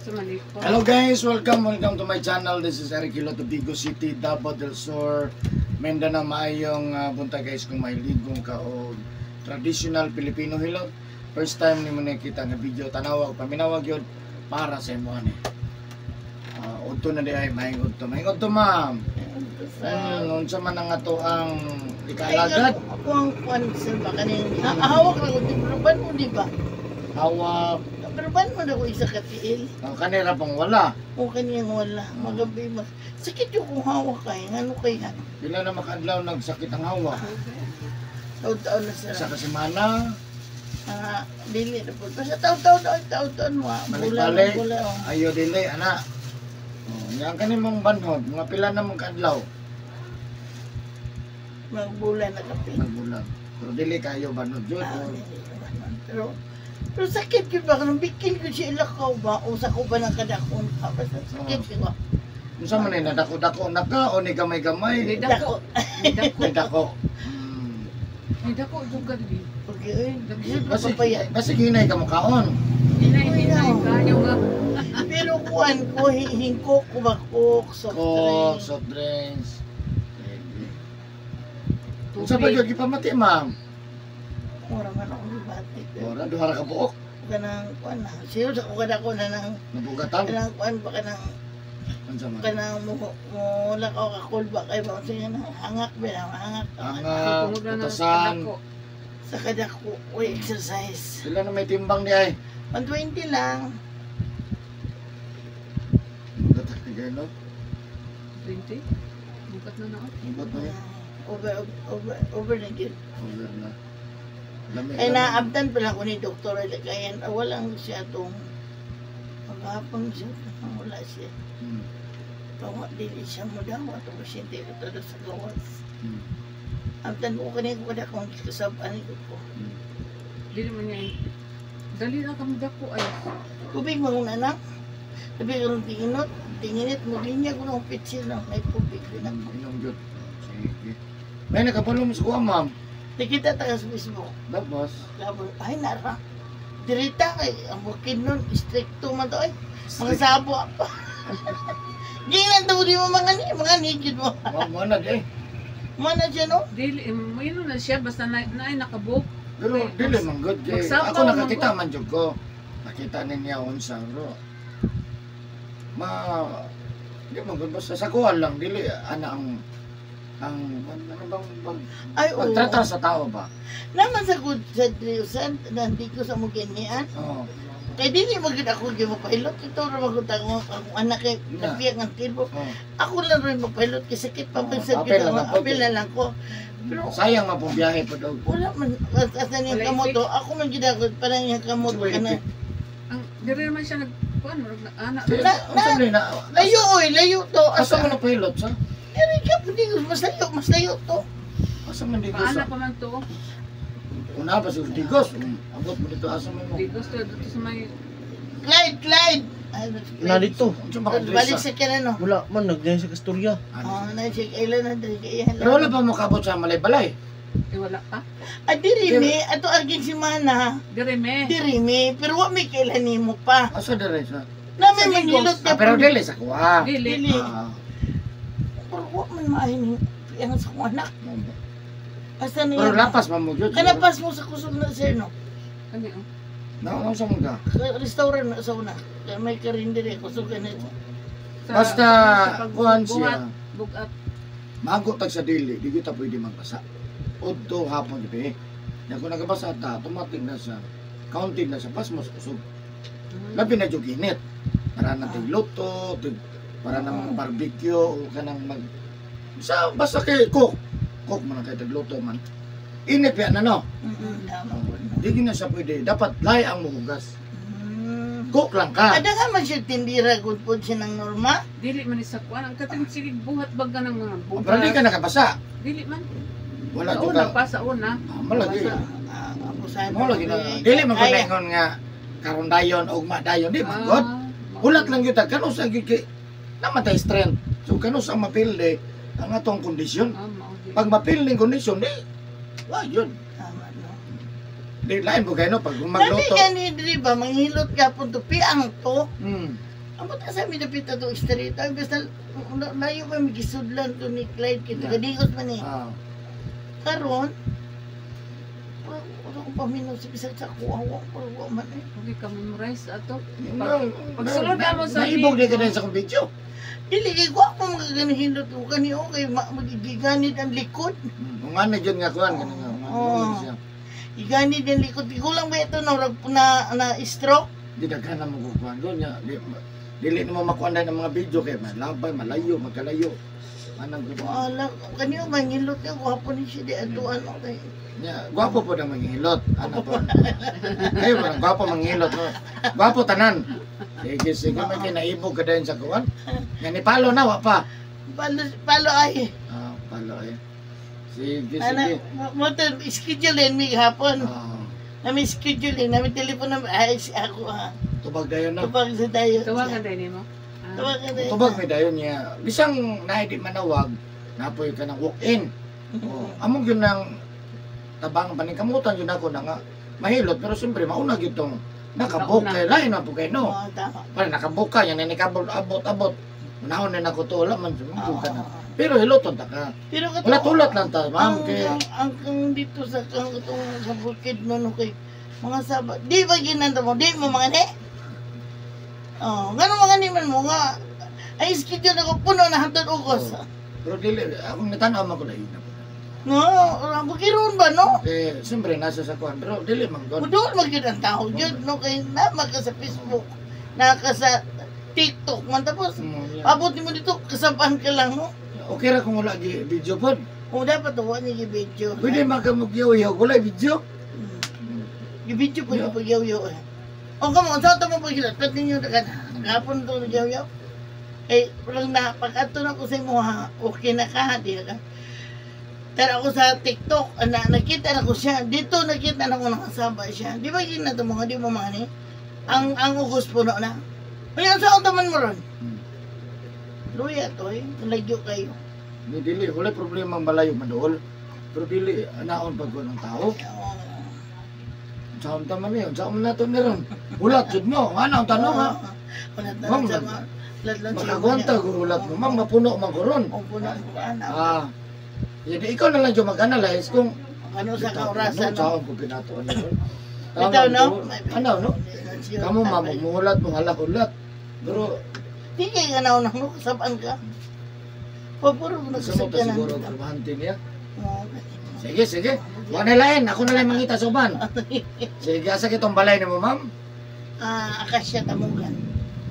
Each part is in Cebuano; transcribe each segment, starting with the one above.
Sa Maliko. Hello guys, welcome, welcome to my channel. This is Eric Hilot of Digos City, Davao del Sur, Mindanao. Maayong buntag, guys, kung mahiligong ka og traditional Filipino hilot. First time nimo nakita nga video, tanawa, paminawa gyud para sa imo ani. Udto na di ay, maayong udto. Maayong udto, ma'am. Unsa man ang ato ang ikaalagad? Ako ang kwan sa ba kaning hawak ra ko di pero ban mo, di ba? Hawak. Pero ban mo na ko isa ka tiil. Ang kanila pong wala. O kaniyang wala. Magabi mas. Sakit yung kung hawak kay ngano kay ha. Pila na makaadlaw nagsakit ang hawak? Taon-taon na Isa sila. ka semana? Ah, dili na po. Basta taon-taon taon-taon mo. Balik-balik. Bula, oh. Ayo dili ana. Oh, yang kani mong banhod, mga pila na mong kaadlaw? Magbula na kape. Nagbulan. Pero dili kayo banhod jud. Ah, Oh. dili na banhod. Pero sakit yun ba? Kanang bikin ko siya ilakaw ba? O sa ko ba ng kadakon ka? Basta sakit yun ba? Unsa man ni, nadako-dako na ka o ni gamay-gamay? Ni dako. Ni dako. Ni dako. Ni dako jud ka dili. Okay, ay, yun Basi papaya. basi hinay ka mo kaon. Hinay hinay kayo nga. Pero kuan ko, hingko ko ba, coke, soft Coke, drink. Soft drinks. Sige. Unsa pa gyud gipamati, ma'am? Mura man ako gibati. Ora duha ra ka buok. Kanang kuan na. Siyo sa ko kada ko na nang Nabugatan. kanang kuan ba, kanang Unsa man? Kanang mo mo lakaw ka kulba kay ba sige na hangak ba na hangak. Hangak, Tungod na ng putasan. kadako. Sa kadako ko exercise. Pila na may timbang di ay? 120 lang. Bugatan na kayo, no? 20. Bukat na na. Oh. Bugat na yun. Over over over na gyud. Over na. Lami, Ay lami. naabdan pala ko ni Doktor Alikayan. Walang siya tong maghapon siya. Wala siya. Pawa dili siya mo daw atong pasyente ko todo sa gawas. Abdan ko kanina ko kada kong kasab-an ko. Dili man niya. Dali na kami dako ay. Tubig mo kong anak. Sabi ko nung tinginot, tinginit mo linya ko nung pitsil na may tubig din ako. Inom gyud. Sige. May nakapalo mo sa kuha, ma'am. Nakita tayo sa Facebook. Tapos, Tapos, ay nara. Dirita kay ang bukid nun, stricto man to ay. Mga sabo pa. Ginan to di mo mga ni gid mo. Mo na di eh. Mana siya no? Dili mo na siya basta na, na ay nakabook. Pero dili man good kay Magsapaw ako man nakakita man jud ko. Nakita niya unsa ro. Ma di man good basta sa kuha lang dili ana ang ano bang pag, Ay oo. pagtratar sa tao ba? Naman sa good sa sa nandito sa muginian. Oo. Kay dili mo gid ako gi mapahilot ito ra magud ako akong anak kay Na. napiyak ang tilbo. Oo. Ako lang rin mapahilot kay sakit pa Oo, man sa apel gid na lang po. apel na lang ko. Pero Sayang man pong biyahe po daw. wala man asa niyang Wala kamoto ako man gid ako parang niyang kamoto Wala kana. Ang diri naman siya nag kuan murag na ana. Unsa man na Layo oy, layo to. Asa Asa man na pilot sa? Diri ka hindi ko mas layo to. Asa man Digos? Paana pa man to. Una pa sa Digos. Abot mo dito asa man mo. Di gusto dito sa may Clyde, Clyde. Ay, Clyde. Na dito. Unsa ba ka Balik sa kanan no. Wala man nagdyan sa Kasturya. Oh, na siya kailan na diri kay Pero wala pa mo kabot sa Malaybalay. Eh, wala pa. Ah, diri mi ato aging semana. Diri me. Diri mi pero wa mi kailan nimo pa. Asa dire sa? Nami Sa Digos. manghilot Ah, pero dili sa kuha. Dili. Dili. Ah, Pero wa man maayo ni ang sa akong anak. mao ba? Asa na Pero yan? lapas man mo gyud. Kanapas mo sa kusog na sir no. Kani oh. Na unsa man ka? Restaurant na sa una. Kaya may karindere kusog ka na. Basta sa kuan pagbuhat, siya. Bugat. Mago tag sa dili, di kita pwede magbasa. Udto hapon gabi. Na kung nagabasa ta, automatic na sa counted na sa pasmos kusog. Labi na jud init. Para na tigluto, tig para na mga barbecue o kanang mag sa basta kay cook. Cook man ang kay tagluto man. Init pa na no. Tama po. No? Di gyud na siya pwede. Dapat lay ang muhugas. Cook lang ka. Ada nga man siya tindira good po siya ng norma. Dili man ni sa kuan ang katong sige buhat baga ng mga Oh, pero di bugat. ka nakabasa. Dili man. Wala Sa jud una ka. pa sa una. Ah, malagi. Basa. Ah, ako sana. Mo lagi na. Dili man ko naingon nga karon dayon ugma dayon di man god. Hulat lang gyud ta kano sa gyud kay namatay strength. So kano sa mapildi ang atong kondisyon. Ah, mao di. Pag mapildi ang kondisyon di wa yun. Tama no. Di lain po kayo no pag Dami magluto. gani diri ba manghilot ka po to piang to. Ang bata sa amin dapit ato street. Ang basta layo pa mi gisudlan to ni Clyde kay taga Digos man eh. Karon wala ko paminaw sa bisag sa kuha wa pero wa man eh. Okay ka memorize ato. No, Pagsulod na mo sa naibog di ka din sa akong video. Dili kay gwapo mga ganihindot ko kani okay magiganid ang likod. Kung ano yun nga kuan kani nga. Oo. Iganid ang likod. Kulang ba ito na na, na stroke? Di daghan na mo kuan doon nya. Dili nimo makuan ng mga video kay malabay, malayo, magkalayo. Anang ko. Wala kani mangilot niya gwapo ni siya di atuan okay. Nya, gwapo po na manghilot. Ano po? Kayo ba gwapo manghilot no? Gwapo tanan. Sige, sige, may kinaibog ka din sa kuan. Nga ni palo na wa pa. Palo palo ay. Ah, palo eh. Sige, Ana, sige. mo to schedule mi hapon. Nami schedule nami telepono ay si ako ha. Tubag dayon na. Tubag sa dayon. Tawagan din nimo. Ah. Tawagan dayon. Tubag mi dayon niya. Bisang naay di manawag, napoy ka ng walk-in. Oh, among yun ang tabang paningkamutan yun ako na nga mahilot pero siyempre mauna gyud tong nakabook kay lain na po kay no. Oo, tama. Para nakabook ka yan ni kabot abot abot. Unahon na nako to wala man Oo. ka na. Pero hiloton ta ka. Pero kato, Wala tulat lang ta, ma'am ang, kay ang dito sa kang itong sa bukid no no kay mga saba. Di ba ginanta mo? Di mo mga ni? Oh, ngano mga ni man mo nga ay schedule ako puno na hantod ugos. Oh. Pero dili akong natanaw man ko lahi na po. No, ang bukiron ba no? Eh siyempre nasa sa kuan pero dili man gud. Mudol man gyud ang tao gyud no kay nama ka sa Facebook, na ka sa TikTok man tapos Yeah. abot nimo dito kasaban ka lang no. Okay ra kung wala gi video pod. Kung dapat wa niya gi-video. Pwede man ka magyaw-yaw wala video. Gi-video po yung pagyaw-yaw eh. O kamo, sa ito mo paghilat, pati ninyo na gapon ito nagyaw-yaw. Eh, parang na, pag ato na ko sa imo ha, okay na ka, di ka. Pero ako sa TikTok, na, nakita na ko siya, dito nakita na ko nakasaba siya. Di ba yun na ito mga, di mo mga ni? Ang ugos puno na. Kaya sa taman mo ron? Luya to eh, lagyo kayo. Ni dili wala problema ang malayo maduol. Pero dili anaon pag ng tao. Sa unta man niyo, sa unta nato ni ron. Ulat jud mo, ana ang tanong ha. Ulat na Ma'am, lang sa mga, ulat lang sa Makagwanta ko ulat mo, ma'am, mapuno man ko ron. O puno ko ana. Ah. Jadi ikaw na lang yung mag-analyze kung Ano sa kaurasan no? Saan ko pinato ano ron. Bitaw no? Ano no? Kamu ma'am, muhulat mo hala-hulat. Pero Di kay nga nauna mo kasabaan ka. Papuro mo gusto mo ta nagsasakyan. siguro trabahante niya. Sige, sige. Wa na lain, ako na lang mangita sa uban. Sige, asa kitong balay nimo, ma'am? Ah, Akasya Tamugan.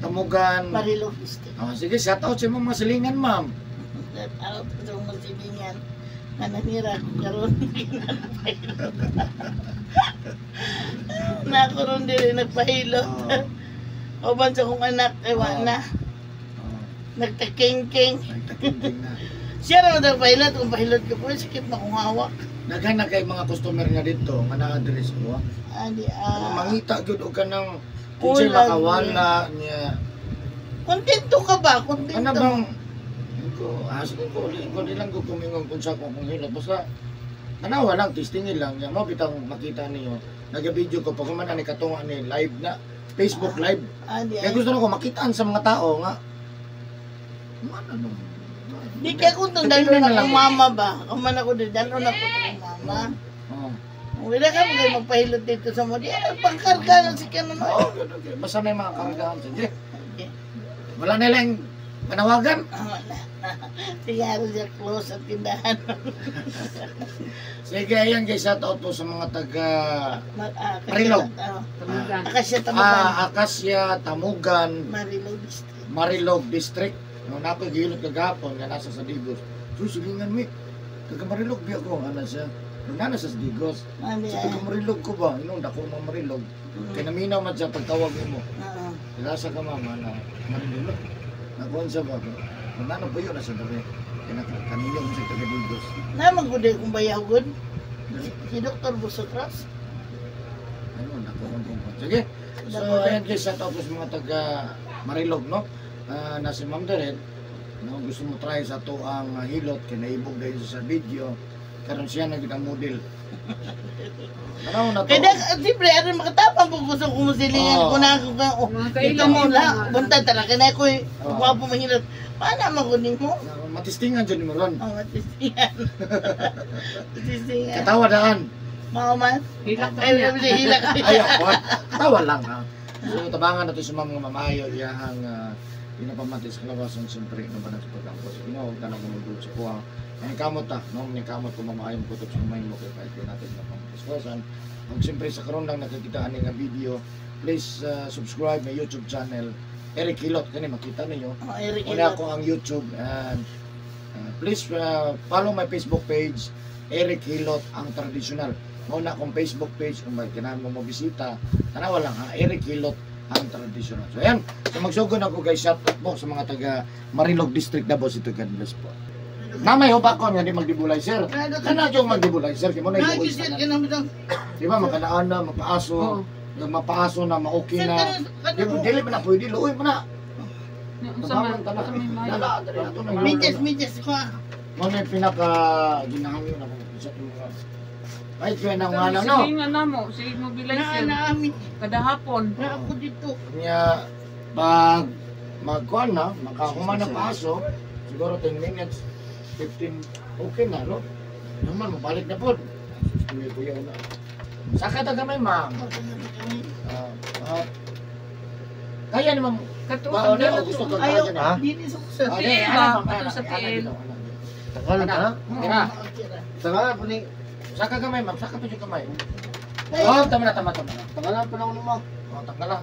Tamugan. Marilog District. Oh, sige, shout out sa imong mga silingan, ma'am. Shout out sa mga silingan. Nga nanira ko karon. Na ako ron dili nagpahilot. Oh. Uban sa kong anak, ewa na. Nagtakingking. Nagtakingking na. Siya raw nagpahilot. Kung pahilot ko po, sakit na kong hawak. Daghan na kay mga customer nga dito nga naa-address ko. Ani, Mangita gyud og kanang kinsay Ulag, makawala niya. Kontento ka ba? Kontento. Ano bang ko asking ko di ko di lang ko kumingon kung sa akong hilot basta tanawa lang testingin lang niya mo bitang makita niyo naga-video ko pag man ani katunga ni live na Facebook live. Ani, Kaya gusto na ko makitaan sa mga tao nga ano no. Di kaya kung dalo na akong mama ba? Kung man ako di dalo na ako akong mama. Oh. Wala ka mo magpahilot dito sa mo. Di ay pangkarga na si kanon. Oh, okay. Basta may mga kargahan sige. Wala na lang panawagan. Wala. Sige, siya close ang tindahan. Sige, ayan guys, shout out po sa mga taga Marilog. Tamugan. Akasya Tamugan. Akasya, Tamugan, Marilog District. Marilog District. No, nakoy gihilot kagahapon nga nasa sa Digos. So silingan mi. Taga Marilog biya ko ana siya. Nana sa Digos. Mami, Sa taga Marilog ko ba? Inong dako mga Marilog. Kay naminaw man siya pagtawag mo. Nasa ka mama na Marilog. Nakuan siya ba? Nana puyo na siya dere. Kay kanino mo siya taga Digos. Naman gud kung bayaw gud. Si Dr. Busotras. Ano, naku, kung sige. So, ayan guys, shout out po sa mga taga Marilog, no? Na si Ma'am Deret, no, gusto mo try sa to ang hilot, kay naibog dahil sa video. Karon siya na gid ang model. Tanaw na to. Kaya siyempre, aron makatapang po gusto ko musilingan Oo. ko na ako ka. Oh, Mga dito kailan mo yun, la, mga- buntag talaga na ako eh. Oo. Gwapo mahirap. Paano man ko nimo? Matistingan dyan mo ron. Oh, matistingan. Matistingan. Katawa daan. Mao man. Hilak ka Ay, niya. ay, hilak. Ay, ako. Katawa lang ha. So tabangan nato sa mga mamayo iyahang pinapamati sa kalawasan siyempre no ba sa pagkampo sa Ginoo ug tanang kumugod sa kuha. Ang kamot ta, no, ni kamot ko mamayo mo kutob sa kamay mo kay pahit natin na pamatiskasan. Ug siyempre sa karon lang nakakita ani nga video, please subscribe my YouTube channel Eric Hilot kani makita ninyo. Oh, Eric Una Hilot. ko ang YouTube and please follow my Facebook page Eric Hilot ang traditional. Mao na akong Facebook page kung may kinahanglan mo mobisita, tanawa lang ha, Eric Hilot ang traditional. So ayan, so magsugod ako guys, shout out po sa mga taga Marilog District Davao City. God bless po. Namay hubakon nga di magdebulizer. Kana yung magdebulizer kay mo na Na, iluoy sir, sa kanang bitang. Di ba makanaan na mapaaso, Oo. mapaaso na ma-okay Sir, na. kanang Di ba dili man na pwede luoy mo na. Unsa man, Tabangan ta na. unsa may mayo. Nala, dali ato na. Medyas, medyas ko ah. Mo na yung pinaka ginahangyo na kung isa itong mga ay kaya nang ano no. Silingan na mo, si Na, mobilizer. na amin. Kada hapon. Na ako dito. Nya pag magkuan na makahuman na paso siguro 10 minutes 15 okay na no. Naman mabalik na pod. Kuya kuya na. Saka ta gamay ma'am. Ah, ah, kaya ni ma'am. Kato, Ba, ang ano, gusto to. ka Ayaw, ha? dini sa sir. Ah, Tiil di, ba? ana, ma'am, Ato ana, sa ana, tiil. dito, ana, dito. Tagalog Ana, ha? Tira. Tagalog po ni. Saka gamay ma'am, saka pa yung kamay. Ay. Oh, tama na, tama, tama na. Tagalog po na ako ni mo. Oh, tanggal na.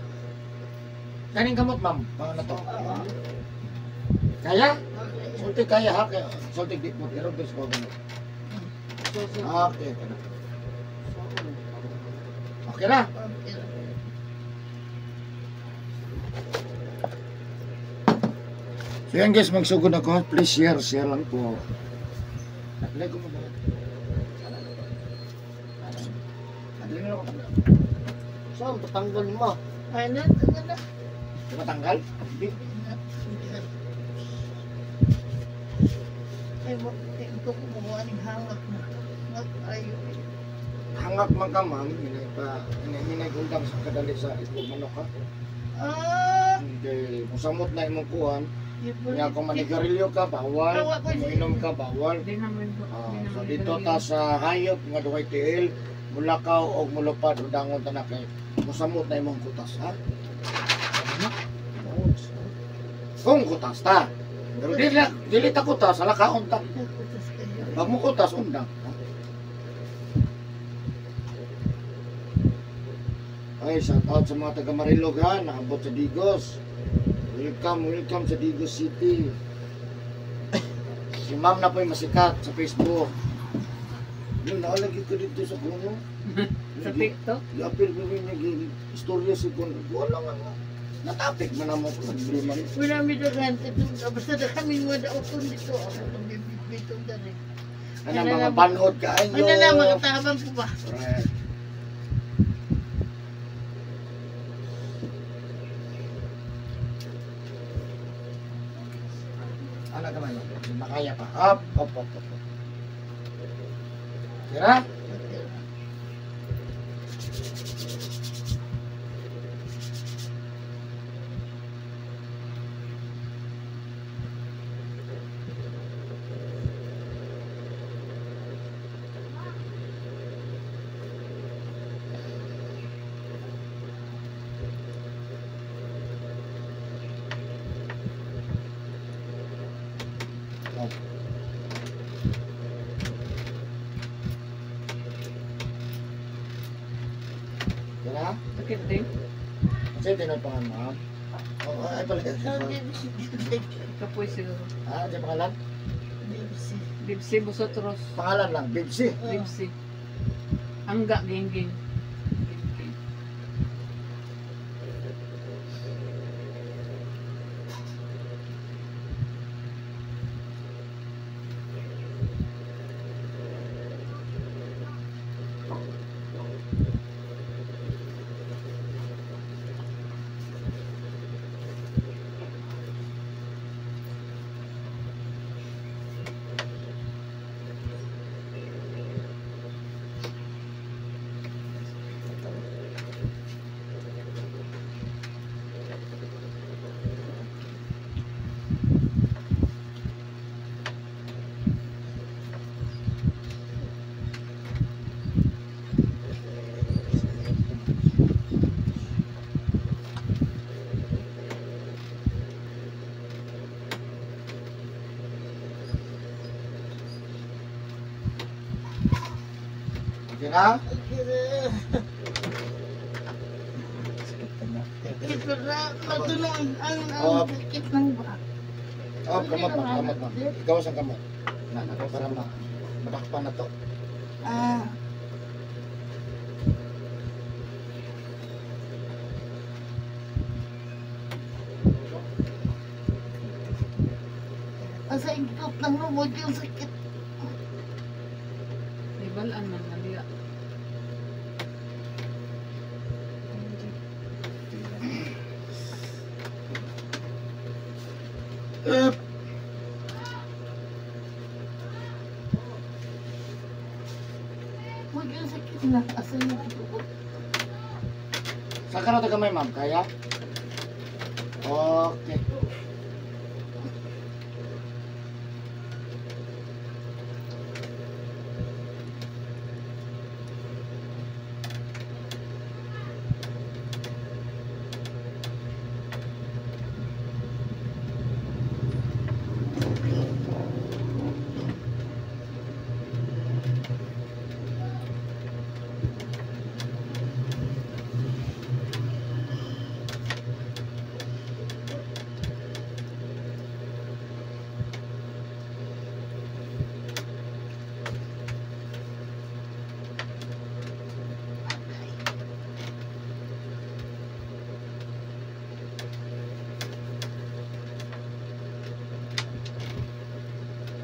Kaning gamot, ma'am. Paano na to? Kaya? Sulti kaya ha? Kaya, sulti di po. Pero gusto ko gamot. Okay. Okay na. So yan guys, magsugod ako. Please share, share lang po. Apply ko mo ba? Adali na ako. Saan patanggal mo? Ay, na, na, na. Di ba tanggal? Hindi. Ay, mo, ito ko kumuha ng hangak na. Hangak ayo. Hangak man ka ma'am, hinay pa, hinay undang sa kadali sa itlog manok ha. Ah! Hindi, musamot na imong kuhan. Nga kung manigarilyo ka, bawal. Kung inom ka, bawal. Di naman Ah, di so naman dito ta sa hayop nga duhay tiil, mulakaw og mulupad udangon ta na kay musamot na imong kutas ha. Kung kutas ta. Pero dili dili ta kutas, ala kaon ta. Pag mo kutas undang. Ay, shout out sa mga taga Marilog ha, naabot sa Digos. Welcome, welcome sa Digos City. Si ma'am na po yung masikat sa Facebook. Yun, naalagi ko dito sa kuno. Sa TikTok. Giapil ko rin niya, istorya si kuno. Wala nga nga. Natapik man naman ko, nagbili man. Wala mi dagan ito. Basta da kami mo da uton dito. Ako itong bibitong dali. Ano mga banhod kaayo. Ano na makatabang po ba? Right. Ano ka man? Makaya pa. Up, up, up, up. Tira? Up. Tira? Sakit din. Kasi tinod pangan mo, ha? Oh, ay pala. Kapoy siguro. Ah, di pangalan? Dipsi vosotros. Pangalan lang, Bibsi. Dipsi. Angga gingging. Gingging. na? Sakit na. Sakit na. Matunong ang Oh. sakit ng ba. Oh, kamot ma, kamot ma. Ikaw sa kamot. Na, na, para ma madakpan na to. Ah. Asa ikot ng lumod yung sakit. May balaan man nga diya. Up. Huwag yung sakit na. Asa yung ikot. Saka na to kamay, ma'am. Kaya? Okay.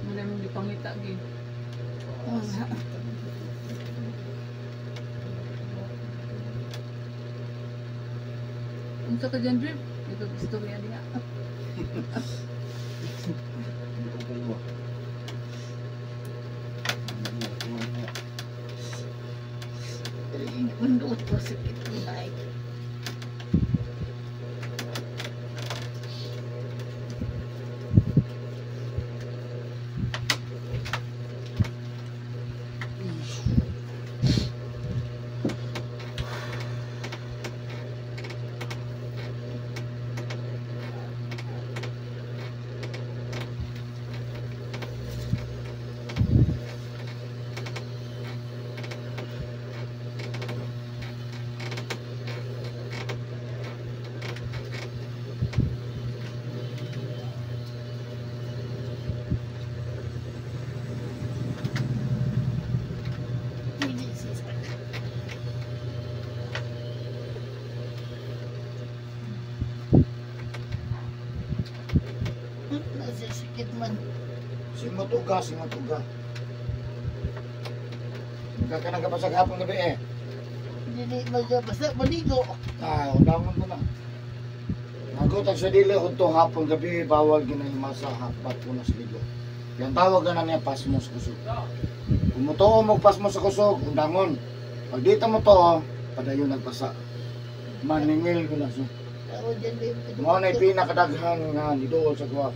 Wala mong gipangita gi. Wala. Unsa ka dyan, Drip? Di ka gusto niya diya. Manduot ko sakit ng laik. Hindi siya sakit. Nasa sakit man. Singot uga, singot uga. Ka ka pa sa hapon gabi eh. Hindi magabasa. Maligo. Ah, undangon mo na. Magutag sa dili udto hapon gabi bawal ginahimasa hapat punas ligo. Yan tawag na niya pasmos kusog. Kung mutuo mo pasmos sa kusog, undangon. Pag dito mo to, padayon nagbasa. Maningil ko na so. Ako dyan may Mao na pinakadaghan nga niduol sa kuha.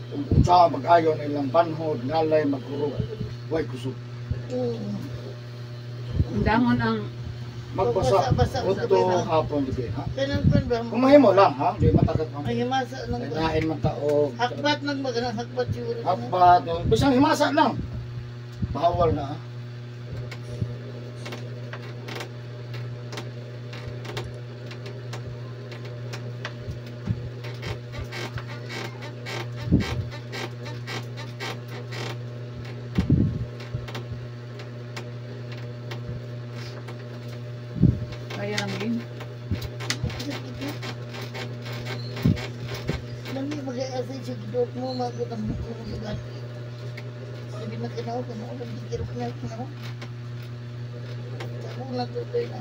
Kung unsa ang pag-ayon ilang banhod, ngalay, magkurog, way kusog. Oo. Undangon ang Magbasa. Basa, basa, Udto basa. hapon gabi, ha? Kanang kan ba? Kung mahimo lang, ha? Di matakat mo. Ang himasa ng Lain man tao. Hakbat ng mga hakbat siguro. Hakbat. Bisang himasa lang. Bawal na, ha? kaya lang din. Lami mag-aasay siya gidot mo magot ang mga Sabi na kinaw, kinaw, nagkikirok na kinaw. Ako na tutoy na.